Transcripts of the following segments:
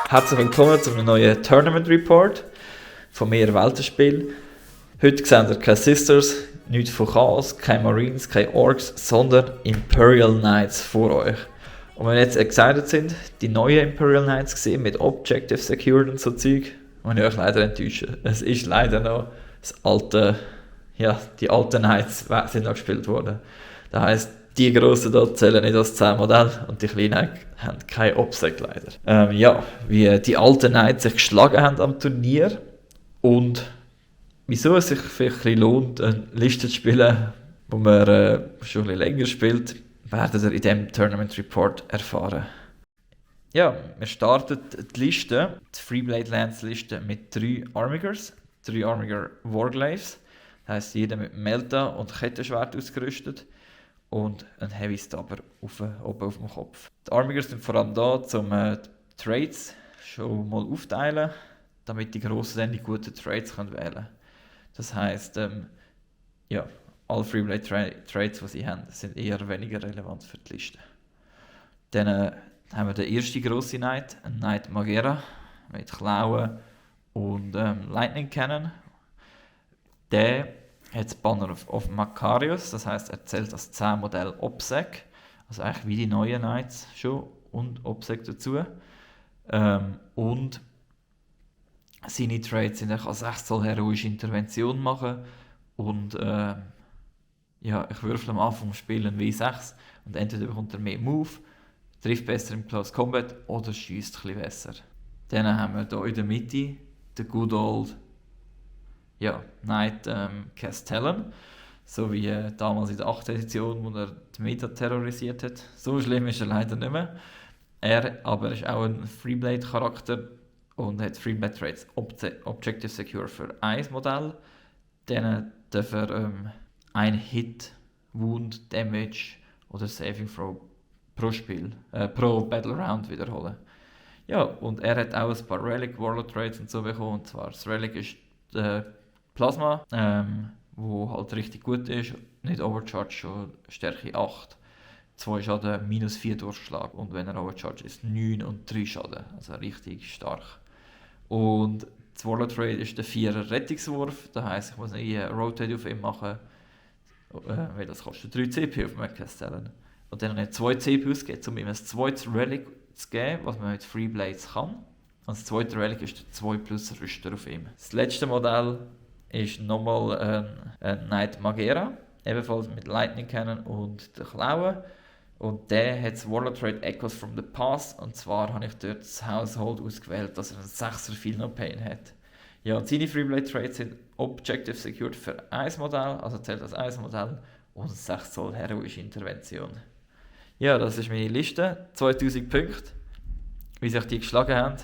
Herzlich willkommen zu einem neuen Tournament Report von mir Weltenspiel. Heute sehen wir keine Sisters, nichts von Chaos, keine Marines, keine Orks, sondern Imperial Knights vor euch. Und wenn wir jetzt excited sind, die neuen Imperial Knights gesehen mit Objective Secured und so Zeug, muss ich euch leider enttäuschen. Es ist leider noch das alte, die alten Knights sind noch gespielt worden. Das heisst, die grossen dort zählen nicht als 10 Modelle und die kleinen haben kein Obsec leider. Wie die alten Knights sich geschlagen haben am Turnier und wieso es sich vielleicht ein bisschen lohnt, eine Liste zu spielen, wo man schon ein bisschen länger spielt, werdet ihr in diesem Tournament Report erfahren. Ja, wir starten die Liste, die Freeblade Lance Liste mit 3 Armigers, 3 Armiger Warglaves, das heisst jeder mit Melta und Kettenschwert ausgerüstet und ein Heavy Stabber oben auf dem Kopf. Die Armigers sind vor allem da, um die Trades schon mal aufteilen, damit die Grossen dann die guten Trades wählen können. Das heisst, alle Freeblade Trades, die sie haben, sind eher weniger relevant für die Liste. Dann haben wir den ersten grossen Knight, einen Knight Magera mit Klauen und Lightning Cannon. Der hat das Banner auf Macarius, das heisst, er zählt als 10 Modell Obsec, also eigentlich wie die neuen Knights schon und Obsec dazu. Und seine Trades sind als 6 Zoll heroische Intervention machen und ich würfel am Anfang des Spiels ein W6 und entweder bekommt er mehr Move, trifft besser im Close Combat oder schießt ein bisschen besser. Dann haben wir hier in der Mitte den Good Old Knight Castellan, so wie damals in der 8. Edition, wo er die Meta terrorisiert hat. So schlimm ist er leider nicht mehr. Er aber ist auch ein Freeblade-Charakter und hat Freeblade Traits Objective Secure für 1 Modell. Dann darf er ein Hit, Wound, Damage oder Saving Throw pro Spiel, pro Battle Round wiederholen. Ja, und er hat auch ein paar Relic Warlord Traits und so bekommen. Und zwar das Relic ist Plasma, wo halt richtig gut ist, nicht Overcharge, schon Stärke 8, 2 Schaden, minus 4 Durchschlag und wenn er Overcharge ist 9 und 3 Schaden, also richtig stark. Und das Warlord Trade ist der 4er Rettungswurf, das heisst, ich muss nicht Rotate auf ihn machen, weil das kostet 3 CP auf Mac stellen. Und dann nicht 2 CP ausgeben, um ihm ein zweites Relic zu geben, was man mit Freeblades kann. Und das zweite Relic ist der 2 plus Rüster auf ihm. Das letzte Modell ist nochmal ein Knight Magera, ebenfalls mit Lightning Cannon und der Klauen. Und der hat das Warlord Trade Echoes from the Past. Und zwar habe ich dort das Household ausgewählt, dass er einen 6er Feel No Pain hat. Ja, und seine Freeblade Trades sind Objective Secured für 1 Modell, also zählt als 1 Modell, und 6 Zoll heroische Intervention. Ja, das ist meine Liste. 2000 Punkte. Wie sich die geschlagen haben,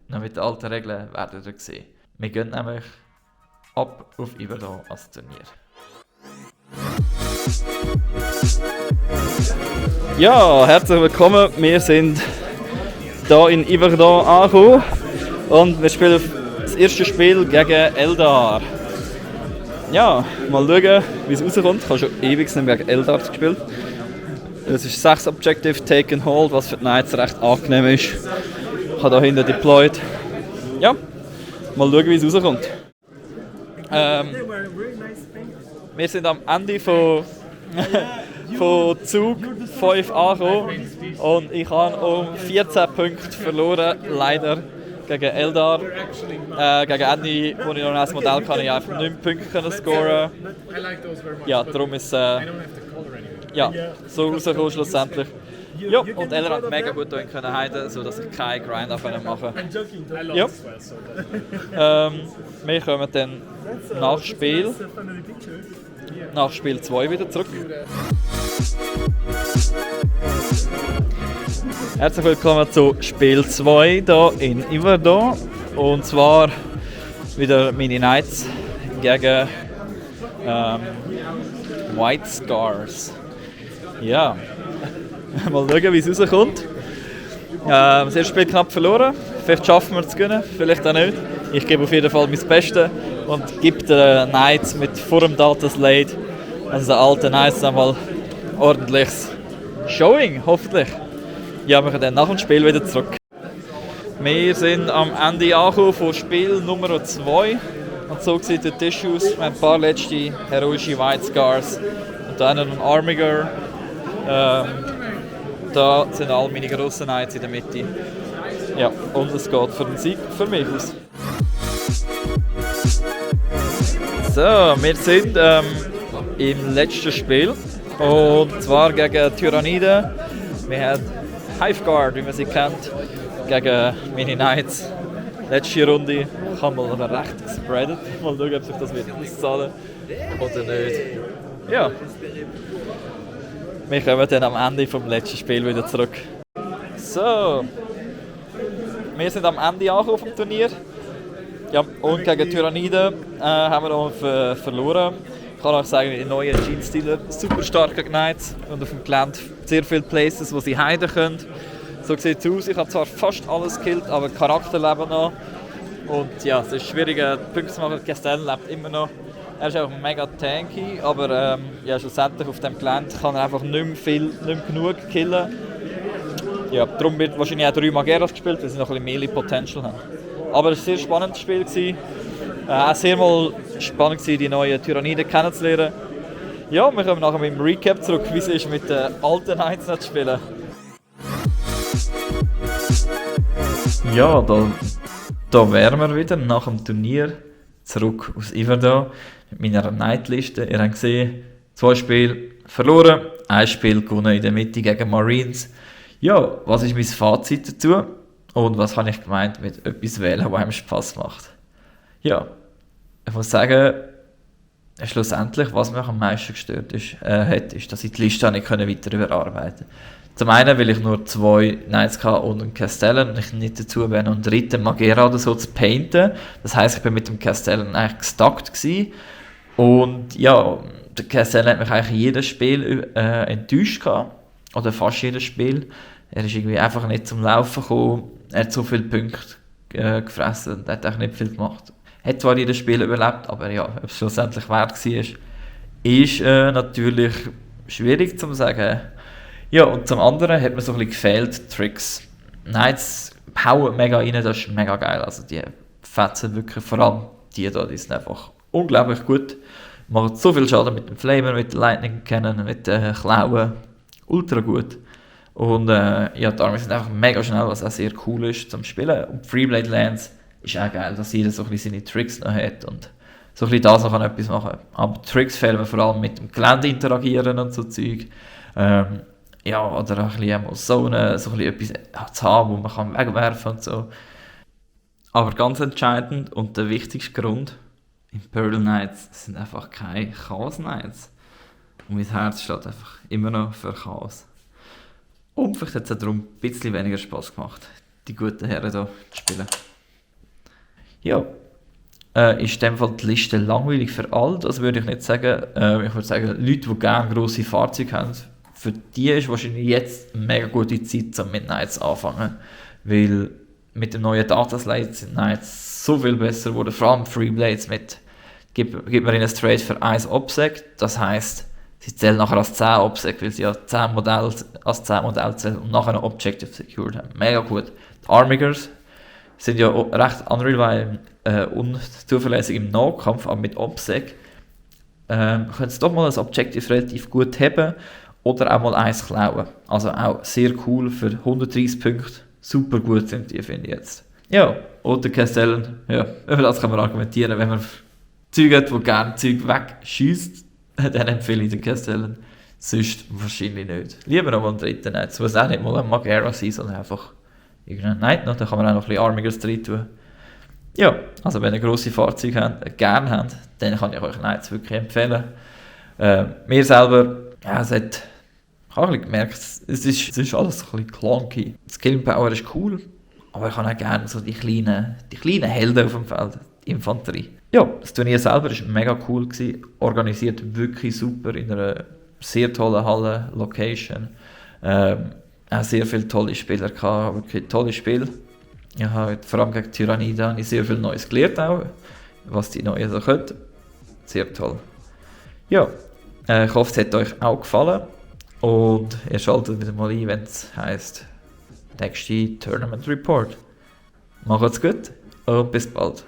noch mit den alten Regeln werdet ihr sehen. Wir gehen nämlich ab auf Iverdon als Turnier. Ja, herzlich willkommen. Wir sind hier in Iverdon angekommen und wir spielen das erste Spiel gegen Eldar. Ja, mal schauen, wie es rauskommt. Ich habe schon ewig nicht mehr gegen Eldar gespielt. Es ist 6 Objective, Take and Hold, was für die Knights recht angenehm ist. Ich habe hier hinten deployed. Ja, mal schauen, wie es rauskommt. Wir sind am Ende von Zug 5 angekommen und ich habe um 14 Punkte verloren, leider, gegen Eldar. Gegen Ende, wo ich noch ein Modell kann, ich einfach 9 Punkte scoren. Ja, darum ist so rausgekommen schlussendlich. Ja, und Eldar hat mega gut dahin können halten, sodass ich keinen Grind machen konnte. Ja. Wir kommen dann nach Spiel 2 wieder zurück. Herzlich willkommen zu Spiel 2 hier in Iverdon. Und zwar wieder meine Knights gegen White Scars. Ja, mal schauen, wie es rauskommt. Das erste Spiel knapp verloren. Vielleicht schaffen wir es zu gewinnen, vielleicht auch nicht. Ich gebe auf jeden Fall mein Bestes und gebe den Knights mit vor dem Data Slate, also den alten Knights, einmal ordentliches Showing, hoffentlich. Ja, wir kommen dann nach dem Spiel wieder zurück. Wir sind am Ende angekommen von Spiel Nummer 2. Und so sieht der Tisch aus. Wir haben ein paar letzte heroische White Scars. Und dann einen Armiger. Da sind all meine grossen Knights in der Mitte. Ja, und es geht für den Sieg für mich aus. So, wir sind im letzten Spiel. Und zwar gegen Tyranniden. Wir haben Hiveguard, wie man sie kennt, gegen meine Knights. Letzte Runde. Ich habe mal recht gespreadet. Mal schauen, ob sich das wird auszahlen oder nicht. Ja. Wir kommen dann am Ende vom letzten Spiel wieder zurück. So. Wir sind am Ende angekommen vom Turnier. Ja, und gegen Tyranniden haben wir noch verloren. Ich kann euch sagen, die neuen Gene-Stealer super starke Knights und auf dem Gelände sehr viele Places, wo sie heiden können. So sieht es aus. Ich habe zwar fast alles gekillt, aber Charakter leben noch. Und ja, es ist schwierig, Punkte zu machen. Castell lebt immer noch. Er ist auch mega tanky, aber ja, schlussendlich auf dem Gelände kann er einfach nicht mehr genug killen. Ja, darum wird wahrscheinlich auch 3 Mageras gespielt, weil sie noch ein bisschen Melee Potential haben. Aber es war ein sehr spannendes Spiel. Auch sehr mal spannend gewesen, die neuen Tyranniden kennenzulernen. Ja, wir kommen nachher mit dem Recap zurück, wie es ist, mit den alten Knights zu spielen. Ja, da wären wir wieder nach dem Turnier zurück aus Iverdale mit meiner Knight-Liste. Ihr habt gesehen, 2 Spiele verloren, 1 Spiel gewonnen in der Mitte gegen Marines. Ja, was ist mein Fazit dazu? Und was habe ich gemeint mit etwas wählen, was einem Spass macht? Ja, ich muss sagen, schlussendlich, was mich am meisten gestört ist, dass ich die Liste nicht weiter überarbeiten konnte. Zum einen, weil ich nur 2 Knights und einen Castellan und ich nicht dazu wäre, noch einen dritten Magera oder so zu painten. Das heisst, ich bin mit dem Castellan eigentlich gestuckt gewesen. Und ja, der Castellan hat mich eigentlich jedes Spiel enttäuscht gehabt. Oder fast jedes Spiel. Er ist irgendwie einfach nicht zum Laufen gekommen. Er hat so viele Punkte gefressen und hat eigentlich nicht viel gemacht. Hat zwar jedes Spiel überlebt, aber ja, ob es schlussendlich wert war, ist natürlich schwierig zu sagen. Ja, und zum anderen hat mir so ein bisschen gefehlt, Tricks. Knights hauen mega rein, das ist mega geil. Also die fetzen wirklich, vor allem die sind einfach unglaublich gut. Machen so viel Schaden mit dem Flamer, mit den Lightning Cannon, mit den Klauen. Ultra gut. Und ja, die Arme sind einfach mega schnell, was auch sehr cool ist zum Spielen. Und Freeblade Lance ist auch geil, dass jeder so ein bisschen seine Tricks noch hat und so ein bisschen das noch etwas machen kann. Aber Tricks fehlen mir vor allem mit dem Gelände interagieren und so Zeug. Ja, oder ein bisschen so etwas zu haben, wo man kann wegwerfen und so. Aber ganz entscheidend und der wichtigste Grund, Imperial Knights sind einfach keine Chaos Knights. Und mein Herz steht einfach immer noch für Chaos. Und vielleicht hat es auch darum ein bisschen weniger Spass gemacht, die guten Herren hier zu spielen. Ja, ist in dem Fall die Liste langweilig für alle, das würde ich nicht sagen. Ich würde sagen, Leute, die gerne grosse Fahrzeuge haben, für die ist wahrscheinlich jetzt eine mega gute Zeit, um mit Knights anfangen. Weil mit dem neuen Dataslate sind Knights so viel besser geworden. Vor allem Freeblades gibt man ihnen straight für 1 Obsec. Das heisst, sie zählen nachher als 10 Obsec, weil sie ja 10 Modelle als 10 Modelle zählen und nachher ein Objective secured haben. Mega gut. Die Armigers sind ja recht unreliable, unzuverlässig im Nahkampf, aber mit Obsec können sie doch mal ein Objective relativ gut haben oder auch mal eins klauen. Also auch sehr cool für 130 Punkte. Super gut sind die, finde ich jetzt. Ja, oder Castellan, ja, über das kann man argumentieren. Wenn man Zeug hat, die gerne Zeug wegschießt, dann empfehle ich den Castellan. Sonst wahrscheinlich nicht. Lieber noch mal einen dritten Knight. Es muss auch nicht mal ein Magera sein, sondern einfach irgendeinen Knight noch. Da kann man auch noch ein bisschen Armigers drin tun. Ja, also wenn ihr grosse Fahrzeuge gerne habt, dann kann ich euch Knights wirklich empfehlen. Mir selber, ja, ich habe ein bisschen gemerkt, es ist alles ein bisschen clunky. Das Killing Power ist cool, aber ich habe auch gerne so die kleinen Helden auf dem Feld, die Infanterie. Ja, das Turnier selber war mega cool gewesen, organisiert wirklich super in einer sehr tollen Halle, Location. Auch sehr viele tolle Spieler gehabt, wirklich tolle Spiele. Ich habe vor allem gegen Tyranniden sehr viel Neues gelernt, auch, was die Neuen so können. Sehr toll. Ja, ich hoffe, es hat euch auch gefallen. Und ihr schaltet wieder mal ein, wenn es heisst nächste Tournament Report. Macht's gut und bis bald.